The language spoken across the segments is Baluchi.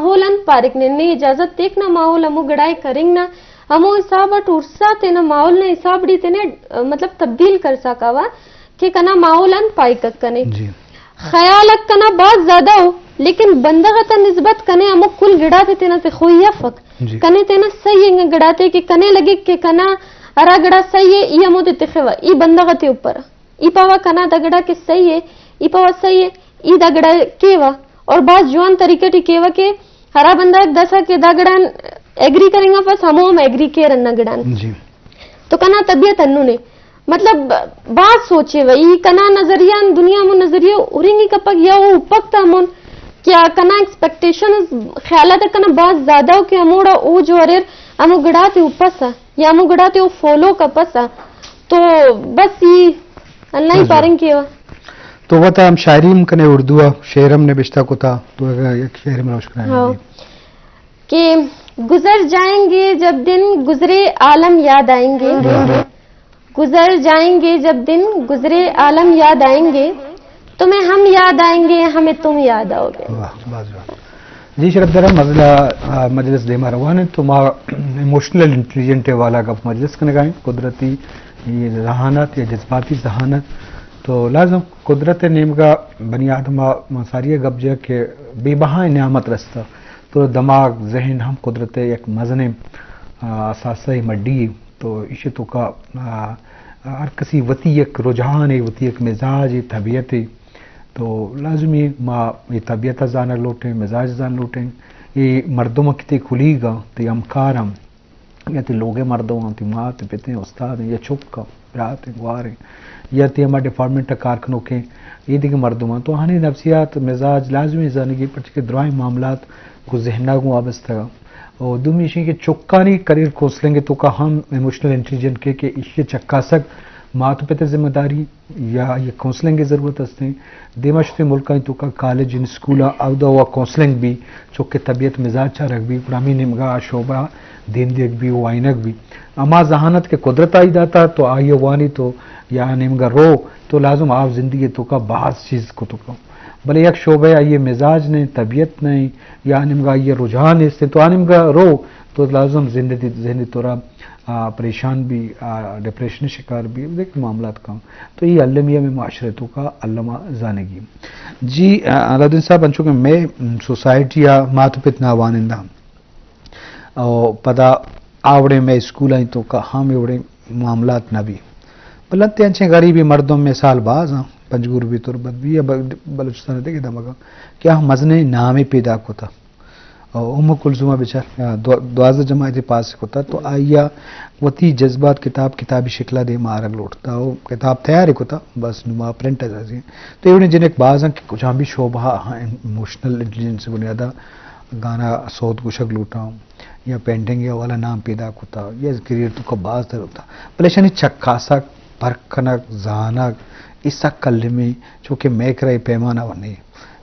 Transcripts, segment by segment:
ماحول انت پارک نے، نے اجازت دیک نا ماحول ہمو گڑائے کرنگ نا، ہمو حساب اٹ ارسا تینا ماحول نے حساب ڈی تینے، مطلب، تبدیل کرسا کاوا کہ کنا ماحول انت پائکک کنے۔ جی۔ خیال اک کنا بھاز زیادہ ہو، لیکن بندغ تا نسبت کنے ہمو کل گڑاتے تینا تخوئی افک۔ جی۔ کنے تینا صحیح انگا گڑاتے کہ کنے لگک کہ کنا ہرا گڑا صحیح ہے، ای ہمو تے تخوا، ای بندغ تے اوپر۔ ای پاوا کنا دا گڑا کہ صحیح ہے، ای پاوا صحیح ہے، ای دا گڑا کیوا۔ اور بھاز جوان طریقہ ٹی کیوا کہ ہرا بندغ دسا کہ دا گڑان ایگری کرنگا پس ہمو ہم ایگری کیر ہندا گڑان۔ جی۔ تو کنا طبیعت ہنو نے۔ مطلب، بھاز سوچے و ای کنا نظریہ ان دنیا مو نظریہ ارنگی کپک یا او اپک تا مون کیا کنا ایکسپیکٹیشن خیالات کنا بھاز زیادہ ہو کہ ہموڑا او جو اریر ہمو گڑاتے اپسا یا ہمو گڑاتے او فالو کپسا۔ تو بس ای اللہ ہی بس۔ پارنگ کیوا۔ تو وتا ہم شاعری ہم کنے اردو آ شعر ہم نبشتہ کتا، تو اگر یک شعر ہم روش کرائیں ہاں۔ گے۔ کہ گزر جائیں گے جب دن گزرے عالم یاد آئیں گے۔ واہ۔ گزر جائیں گے جب دن گزرے عالم یاد آئیں گے، تمہیں ہم یاد آئیں گے، ہمیں تم یاد آؤ گے۔ واہ، واہ، واہ۔ جی شرف دارا، مزلہ، آ، مجلس دیما روان انت، تو ما ایموشنل انٹیلیجنٹ والا گپ مجلس کنگا انت، قدرتی یہ ذہانت یا جذباتی ذہانت، تو لازم قدرت نیمگا بنی آدم آ ساری گپ جا کہ بے بہا نعمت رستہ، تو دماغ، ذہن ہم قدرت یک مزنیں، آ، اثاثہ مڈی۔ تو ایشی توکا، آ، ہر کسی وتی یک رجحان ہے، وتی یک مزاج ہے، طبیعت ہے۔ تو لازمی ما یہ طبیعت زانگ لوٹیں، مزاج زان لوٹیں۔ یہ مردم کتے کلیگا، تے ہمکارم، یا تے لوگے مردم آں، تے مات، پتیں، استاد ہیں، یا چک آں، برات ہیں، گوار ہیں، یا تے ہما ڈپارٹمنٹ کار کنوکیں، یہ دیگہ مردم آں۔ تو آنی نفسیات، مزاج لازمی زانگی، پرچہ کہ درائیں معاملات گو ذہنا گوں وابستہ۔ اور دومی ایشی کہ چکانی کریئر کونسلنگ توکا ہم ایموشنل انٹیلیجنٹ کے کہ ایشی چکاسگ مات و پت ذمہ داری یا یہ کونسلنگ ضرورت ہستیں۔ دیما شتے ملکانی توکا کالج ان اسکول اودا وا کونسلنگ بھی، چونکہ طبیعت مزاج چارگ بھی، گڑا ہمیں نیمگا آ شعبہ دین دیگ بھی، وائنگ بھی۔ اما ذہانت کے قدرت آئی داتا تو آئی وانی تو یا نیمگا رو تو لازم آپ زندگی توکا بعض چیز کو تو کم۔ بلے یک شعبہ آئی مزاج نہیں، طبیعت نہیں، یا نیمگا آئی رجحان است تو آ نیمگا رو تو لازم زندگی، ذہنی طورا، آ، پریشان بھی، آ، ڈپریشن شکار بھی، دیکھ معاملات کم۔ تو یہ المیہ میں معاشرے توکا الما زانگی۔ جی، آ، علاؤالدین صاحب، انچو کہ میں، م، سوسائٹی آ مات و پت نہ وانندہ۔ او پدا آوڑیں مئے اسکول آئیں توکا ہم اوڑیں معاملات نہ بی۔ بلے تے انچیں غریبی مردم مثال باز ہاں، پنجگور بی، تربت بی یا بل-، بلوچستان دیگہ دمگا کہ ہم مزنیں نامے پیدا کتا۔ او ام کلثوم بچار، آ، دو-، دوازدہ جماعت پاس کتا تو آئیا وتی جذبات کتاب، کتابی شکلا دے مارگ لوٹتا۔ او کتاب تیار کتا، بس نما پرنٹ ازی۔ تو ایوڑیں جنک باز ہاں کہ کجام بھی شعبہ ہاں، ایموشنل انٹیلیجنس بنیادا گانا سوت گوشگ لوٹاں۔ یا پینٹنگ یا والا نام پیدا کتا، یا کریئر توکا باز در ہوتا۔ بلے شانی چکاسگ، پرک کنگ، زانگ، ای سک کلمی، چونکہ مئے کرا اے پیمانہ و نہیں۔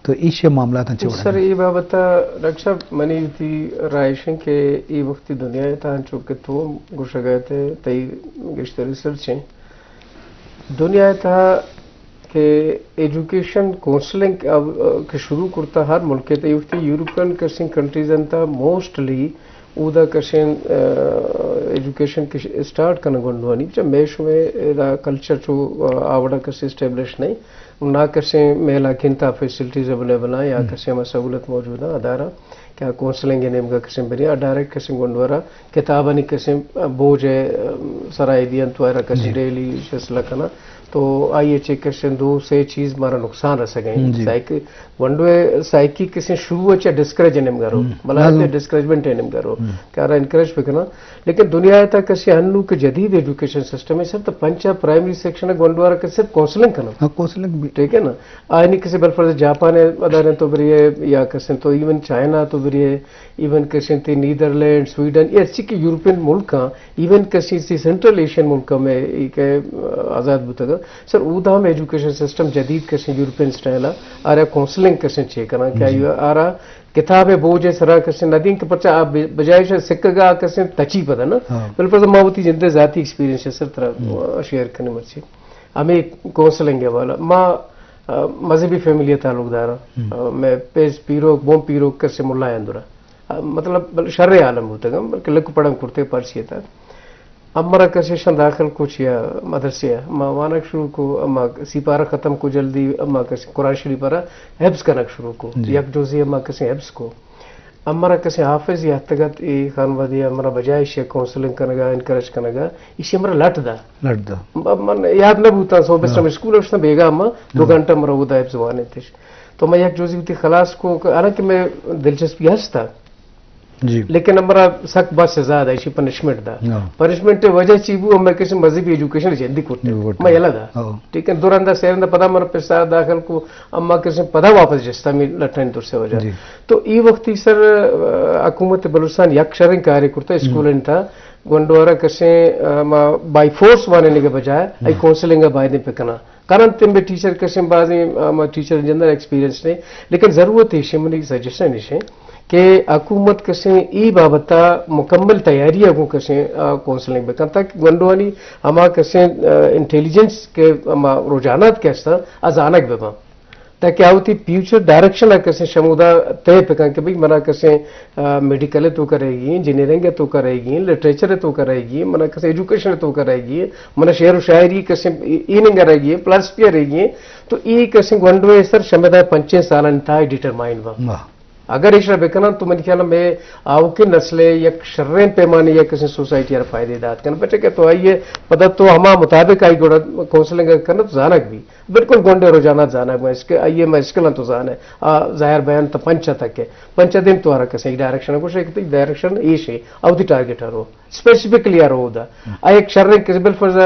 تو ایشی معاملات انچے وڑا سر، نہیں۔ اے بابت ڈاکٹر صاحب، منی وتی رائے اش انت کہ اے وقتی دنیا ء تہا انچو کہ تو گوشگ ء ات، تئی گیشتر ریسرچ ہیں۔ دنیا ء تہا کہ ایجوکیشن کونسلنگ اب، ا، کہ شروع کرتا ہر ملک ء تہا، اے وقتی یورپین کسیں کنٹریز انت موسٹلی اودا کسیں، ا، ایجوکیشن کہ اسٹارٹ کنگ گونڈوانی، چہ مئے شمئے ادا کلچر چو، ا، آوڑا کسیں اسٹیبلش نہیں، نہ کسیں مئے علاقہ انت فیسلٹیز اویلیبل ہیں یا ہم۔ کسیں ہما سہولت موجود ہیں ادارہ۔ کہ آ کونسلنگ ء نیمگا کسیں بری آ ڈائریکٹ کسیں گونڈورا کتابانی کسیں بوجھ ء سرا ایدی انت، تو ایرا کسیں جی۔ ڈیلی سلسلہ کنا تو آئی ء چہ کسیں دو سے چیز مارا نقصان رسگ ء انت۔ جی۔ سائیک-، گونڈو ء سائیکی کسیں شروع ء چہ ڈسکریج ء نیمگا رو، ہم۔ ملائے لازم۔ تے ڈسکریجمنٹ ء نیمگا رو، ہم۔ کہ آرا انکریج بکنا۔ لیکن دنیا ء تک کسیں ہنو کہ جدید ایجوکیشن سسٹم ہے، صرف تو پنچ پرائمری سیکشن ء گونڈوارا کہ صرف کونسلنگ کنا۔ ہاں، کونسلنگ بھی۔ ٹھیک ہے نا؟ آئینی کسے بل فرض جاپان ء ادارے تو بریے یا کسے تو ایون چائنا تو بریے، ایون کسے تے نیدرلینڈ، سویڈن، یہ اچھی کہ یورپین ملک ہیں، ایون کسے تے سینٹرل ایشین ملک میں ایک آزاد بوتگا۔ سر، اودا ہم ایجوکیشن سسٹم جدید کسے یورپین سٹائل ہے، آرا کونسلنگ کسے چے کرنا، کیا جی۔ یہ آرا کتاب بوجھ سرا کسے ندین کہ پرچا آ بجائے سکگا کسے تچی پدا نا۔ ہاں۔ بل فرض ما وتی جندے ذاتی ایکسپیرینس سر ترا ہم۔ شیئر کرنے مرچی۔ ہمیں کونسلنگ والا ما آ، مذہبی فیملی ء تعلق دار آں۔ ہم۔ آ، مئے پیز پیروک، بون پیروک کسے ملا اندرا۔ آ، مطلب، بل شریں عالم بوتگ آں، بلکہ لکھ پڑھم کرتے پرچی تھا۔ امرا کسے شان داخل کو چیا مدرسے ء۔ ما وانگ شروع کو، اما سیپارہ ختم کو جلدی، اما کسے قرآن شریف را حفظ کنگ شروع کو۔ جی۔ یک جزی اما کسے حفظ کو۔ امرا کسے حافظ یا تگت اے خانوادی امرا بجائے شے کونسلنگ کنگا، انکریج کنگا، ایشی امرا لٹ دا۔ لٹ دا۔ م-، من یاد نہ بوتا، صبح ہاں۔ اسکول اشتا بیگا ما دو ہاں۔ گھنٹہ مرا ودا حفظ وانے تش۔ تو میں یک جزی وتی خلاص کو، حالانکہ میں دلچسپی ہستا۔ جی۔ لیکن امرا سک باز سزا دا، ایشی پنشمنٹ دا۔ ہاں۔ پنشمنٹ وجہ چی بو، میں کسے مذہبی ایجوکیشن جلدی کرتے۔ جلدی کرتے۔ میں یلا دا۔ ہاں۔ ٹھیک ہے، دو رندا سے رندا پدا من پسا داخل کو، اما کسے پدا واپس جستا می لٹن در سے وجہ۔ جی۔ تو ای وقتی سر، آ، حکومت بلوچستان یک شریں کارے کرتا، ہم۔ اسکول انتا گونڈوارا کسے، آ، ما بائی فورس وانے نگے بجائے، ای ہاں۔ کونسلنگ باید پکنا۔ کرن تمبے ٹیچر کسیں بازیں، آ، ما ٹیچر جندر ایکسپیرینس نے، لیکن ضرورت ایشی منی سجیشن ایشی کہ حکومت کسیں ای بابتا مکمل تیاری اگوں کسیں، آ، کونسلنگ بکن تاکہ گونڈوانی ہما کسیں، آ، انٹیلیجنس کہ ہما رجحانات کہ ہستاں، آ زانگ بباں۔ تاکہ آ وتی فیوچر ڈائریکشن ء کسیں شمودا طے بکن کہ بھئی منا کسیں، آ، میڈیکل ء توکا رہگی، انجینئرنگ ء توکا رہگی، لٹریچر ء توکا رہگی، منا کسیں ایجوکیشن ء توکا رہگی، منا شعر و شاعری کسیں ای-، ایننگ ء رہگی، فلسفی ء رہگی، تو ای کسیں گونڈو ء سر شمدا پنچیں سالانی تہا ڈیٹرمائن با۔ واہ۔ اگر ایشرا بکنن تو منی خیال ء مئے آؤکیں نسل ء یک شریں پیمانے یک کسیں سوسائٹی ء را فائدے دات کن، پرچہ کہ تو آئی ء پدا تو ہما مطابق آئی گڑا کونسلنگ ء کنت زانگ بی۔ بالکل گونڈے رجحانات زانگ، ما اسکل، آئی ایم اسکل انت تو زانے، آ، ظاہر بیان تا پنچ تک ہے۔ پنچ دیم تو آرا کسے ڈائریکشن کو شے کہ ڈائریکشن ایش ہے، او دی ٹارگٹ رو، اسپیسیفکلی رو دا۔ آ ایک شریں کہ بالفرض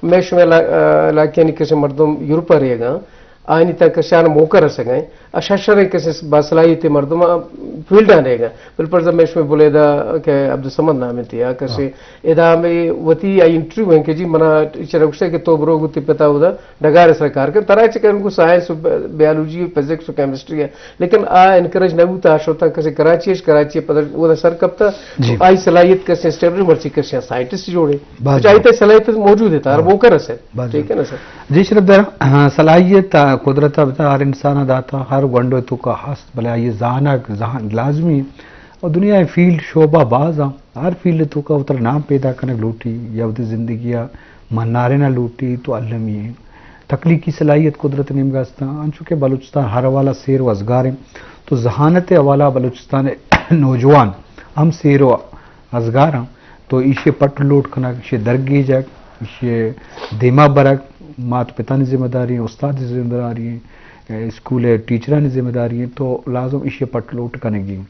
میں شمے علا-، آ، علاقے نی کسے مردم یورپ ریگا، آنی تا کسان موقع رسگا، آ شریں کسے باصلاحیت مردم فیلڈ آنے گا۔ بالفرض میں شمے بلیدہ کہ عبدالصمد نام انت یا کسے ادا میں وتی آئی انٹرویو ہیں کہ جی منا ٹیچر گوشتا کہ تو برو گو تی پتا ادا ڈگار سرا کار کن، ترا چہ کہ انگو سائنس و بیالوجی و فزکس و کیمسٹری ہے، لیکن آ انکریج نہ بوتا، آ شوتا کسے کراچی اش، کراچی پدا ادا سر کپتا، جی۔ تو آئی صلاحیت کسے اسٹیبلش مرچی کسے سائنٹسٹ جوڑے۔ باز کچھ آئی جوڑ۔ تے صلاحیت موجود ہے، تار باز موقع رسے۔ باز ٹھیک ہے نا سر؟ جی شرف دار، ہاں، صلاحیت آ، قدرت آ بتا ہر انسان آ داتا، ہر گونڈو توکا ہست، بلے آئی زانگ، زان-، لازمی ہے۔ اور دنیا ء فیلڈ شعبہ باز آں، ہر فیلڈ توکا وترا نام پیدا کنگ لوٹی یا وتی زندگی ء منارینہ لوٹی تو المی ایں۔ تخلیقی صلاحیت قدرت نیمگا استاں، انچو کہ بلوچستان ہر حوالہ سیر و ازگار ایں، تو ذہانت حوالہ بلوچستان نوجوان ہم سیر و ازگار آں، تو ایشی پٹ لوٹ کنگ، ایشی درگیجگ، ایشی دیما برگ، مات پتانی ذمہ داری ایں، استاد ذمہ داری ایں، اسکول ٹیچرانی ذمہ داری ایں، تو لازم ایشی پٹ لوٹ کنگی۔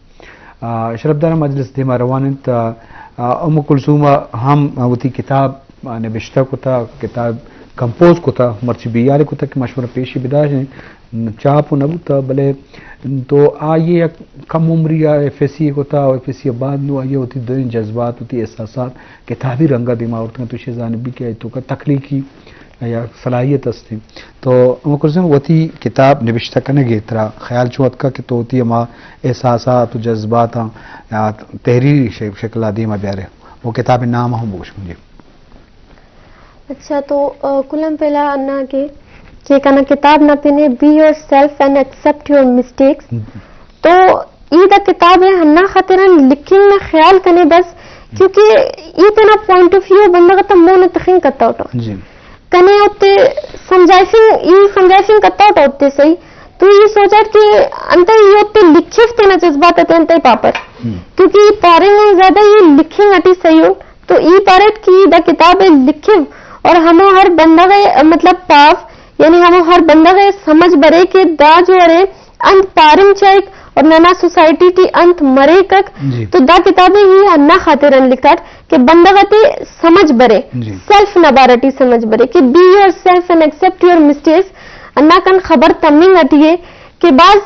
آ، شرفدار مجلس دیما روان انت۔ آ، ام کلثوم ہم وتی کتاب نبشتہ کتا، کتاب کمپوز کتا، مرچی بیار کتا کہ ما شمارا پیشی بداشیں، چاپ نہ بوتا، بلے تو آئی یک کم عمری آ ایف ایس سی کتا، ایف ایس سی بعد نو آئی وتی دوئیں جذبات، وتی احساسات کتابی رنگا دیما آورتگا، تو شے زانبی کہ آئی توکا تخلیقی یا صلاحیت است۔ تو ام کلثوم وتی کتاب نبشتہ کنگے ترا خیال چو اتکا کہ تو وتی ہما احساسات و جذباتاں یا تحریری ش-، شکل آ دیما بیارے؟ وہ کتاب نام ہم بگوش مجھے۔ اچھا، تو، آ، کلم پہلا انا کہ، کہ کنا کتاب نا پنے Be Yourself and Accept Your Mistakes۔ ہم۔ تو ای دا کتاب ہے ہندا خاطر لکھنگ نا خیال کنے بس، کیونکہ ای تینا پوائنٹ آف ویو بندغ تا مون تخنگ کتا اٹھا۔ جی۔ کنے اوتے سمجھائفنگ، ای سمجھائفنگ کتا اٹھا اوتے صحیح۔ تو ای سوچاٹ کہ انتئے ای اوتے لکھف تینا جذبات تے انتئے پاپر۔ ہم۔ کیونکہ ای پارے میں زیادہ ای لکھنگ اٹی صحیح ہو۔ تو ای پاریٹ کہ دا کتاب ء لکھو اور ہمو ہر بندغ ء مطلب پاو، یعنی ہمو ہر بندغ ء سمجھ برے کہ دا جو ارے انت پارنگ چائک اور ننا سوسائٹی ٹی انت مریکک۔ جی۔ تو دا کتاب ء ای ہندا خاطر ان لکھاٹ کہ بندغ تے سمجھ برے، جی۔ سیلف نا بارہ ٹی سمجھ برے کہ be yourself and accept your mistakes۔ انا کن خبر تمنگ اٹی ء کہ باز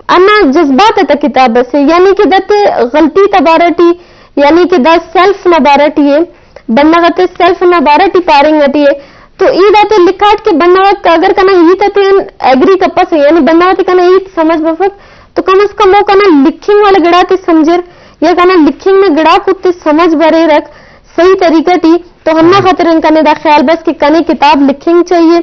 انا جذبات تا کتاب اسے، یعنی کہ داتے غلطی تا بارہ ٹی، یعنی کہ دا سیلف نا بارہ ٹی ہے، بندغ تے سیلف نا بارہ ٹی پارنگ ٹی ہے۔ تو ای داتے لکھاٹ کہ بندغ اگر کنا ہیت تے ایگری کپسے، یعنی بندغ تے کنا ہیت سمجھ بفک، تو کم از کم وہ کنا لکھنگ والے گڑا تے سمجھر، یا کنا لکھنگ میں گڑا کو تے سمجھ برے رکھ صحیح طریقہ ٹی۔ تو ہندا خاطر ان کنے دا خیال بس کہ کنے کتاب لکھنگ چاہیے۔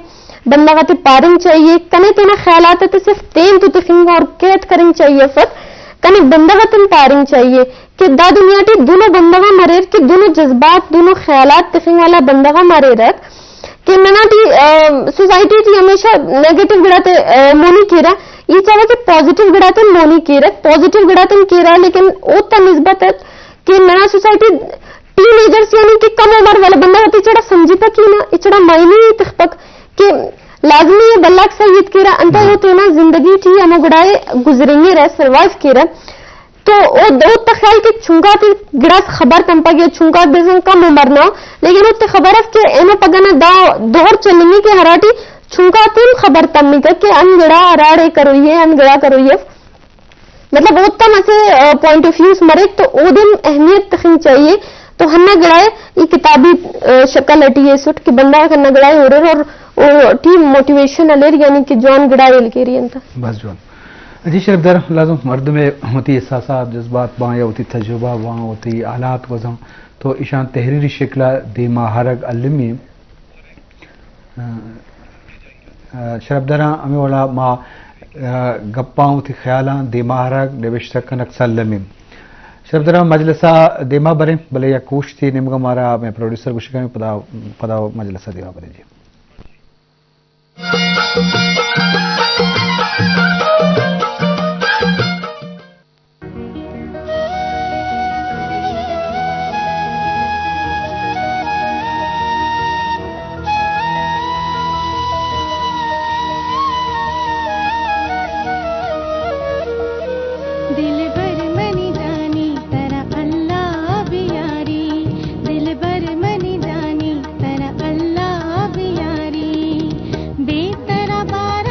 بندغ ءَ تئی پارنگ چاہیے، کنے تینا خیالات ءَ تئی صرف تین تو تخنگ اور قید کرنگ چاہیے فت، کنے بندغ ءَ تئی پارنگ چاہیے کہ دا دنیا ٹی دونوں بندغ ءَ مریر کہ دونوں جذبات، دونوں خیالات تخنگ والا بندغ ءَ مریرک کہ ننا ٹی، آ، سوسائٹی ٹی ہمیشہ نیگیٹو گڑا تے، آ، مونی کیرا، ای چاہا کہ پازیٹو گڑا تے مونی کیرا، پازیٹو گڑا تے کیرا، لیکن اوتا نسبت ات کہ ننا سوسائٹی ٹین ایجرز یعنی کہ کم عمر والا بندغ تے چڑا سمجھپک ہی نا، اچڑا معنی ہی تخپک کہ لازمی ہے بلاک سید کیرا انتا ہم۔ او تینا زندگی ٹی ہمو گڑائے گزرینگے رہ، سروائیو کیرا۔ تو او، او تا خیال کہ چونکا تے گڑاس خبر تمپک یا چونکا بزن کم عمر نا، لیکن او تے خبر اس کہ اینو پگہ نا دا دور چلنگی کہ ہراٹی چونکا تے ہم خبر تمک کہ ان گڑا ہراڑے کروئی ہے، ان گڑا کروئی ہے۔ مطلب، او تم اسے، آ، پوائنٹ آف ویوز مریک تو او دن اہمیت تخنگ چاہیے۔ تو ہنہ گڑائے ای کتابی، آ، شکل اٹی ایسٹ کہ بندغ ہنہ گڑائے ہورر اور او ٹی موٹیویشن الیر، یعنی کہ جوان گڑائے الکیری انت۔ بس جوان۔ جی شرف دار، لازم مردم وتی احساسات، جذبات باں یا وتی تجربہ باں، وتی حالات گوزاں، تو ایشان تحریری شکل ءَ دیما ہرگ المی۔ آ، آ، شرف داراں ہمے وڑا ما، آ، گپاں وتی خیالاں دیما ہرگ نبشتہ کنگ سلمی۔ شرف داراں مجلس ءَ دیما بریں، بلے یک کوشتے نیمگا مارا مئے پروڈیوسر گوشگ ءَ پدا، پدا مجلس ءَ دیما بریں جی۔ دلبر منی جانی ترا اللہ بیاری، دلبر منی جانی ترا اللہ بیاری، بے ترا بار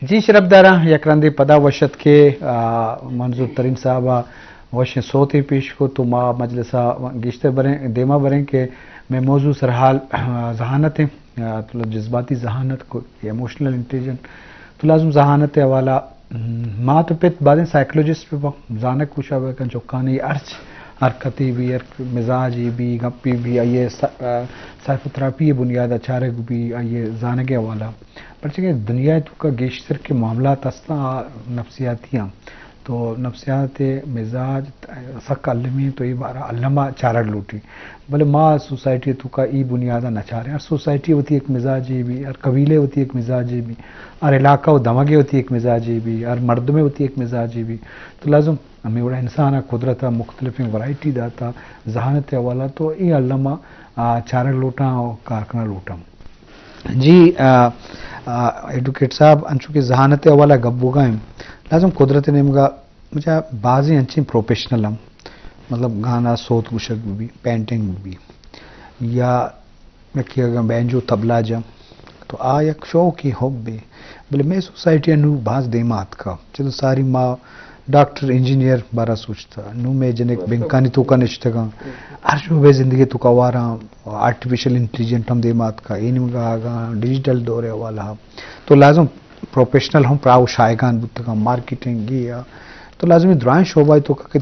جی شرپداراں، یک رندے پدا وش اتکے، آ، منظور ترین صاحب ءَ وشیں سوتے پیش کت تو ما مجلس ءَ گیشتر بریں، دیما بریں کہ مئے موضوع سرحال، آ، ذہانت ایں، آ، تو جذباتی ذہانت کو ایموشنل انٹیلیجنٹ، تو لازم ذہانت ءِ حوالہ، م، مات و پت بازیں سائیکولوجسٹ بہ باں، زانگ کوشاں بہ کن چکانی ہرچ حرکتے بی، ہر مزاجے بی، گپے بی، آئی ءِ سا-، آ، سائیکوتھراپی ءِ بنیاد ءَ چارگ بی، آئی ءِ زانگ ءِ حوالہ۔ پرچہ کہ دنیا ءِ توکا گیشتر کہ معاملات ہستاں، آ نفسیاتی آں۔ تو نفسیات ءِ مزاج سک المی، تو اے بارہ الما چارگ لوٹی۔ بلے ما سوسائٹی ءِ توکا ای بنیاد ءَ نہ چاریں۔ ہر سوسائٹی ءِ وتی یک مزاجے بی، ہر قبیلے ءِ وتی یک مزاجے بی، ہر علاقہ و دمگے ءِ وتی یک مزاجے بی، ہر مردمے ءِ وتی یک مزاجے بی۔ تو لازم ہمے وڑا انسان ءَ قدرت ءَ مختلفیں ورائٹی داتا، ذہانت ءِ حوالہ تو اے الما، آ، چارگ لوٹاں و کار کنگ لوٹاں۔ جی، آ، آ، ایڈوکیٹ صاحب، انچو کہ ذہانت ءِ حوالہ گپ بوگا ایں، لازم قدرت ءِ نیمگا مجا بازیں انچیں پروفیشنل ہم، مطلب گانا سوت گوشگ بہ بی، پینٹنگ بہ بی، یا یکے اگاں بینجو طبلہ جاں، تو آ یک شوقے، حبے۔ بلے مئے سوسائٹی ءَ نوں باز دیما اتکا۔ چدو ساری ما ڈاکٹر، انجینئر بارا سوچتا۔ نوں مئے جنک بینکانی توکا نشتگاں۔ ہر شعبہ زندگی توکا واراں، آرٹیفیشل انٹیلیجنٹ ہم دیما اتکا۔ اے نیمگا آگاں ڈیجیٹل دور ءِ حوالہ۔ تو لازم پروفیشنل ہم پراہ و شایگان بوتگاں، مارکیٹنگ یا۔ تو لازم اے درائیں شعبہ ءِ توکا کہ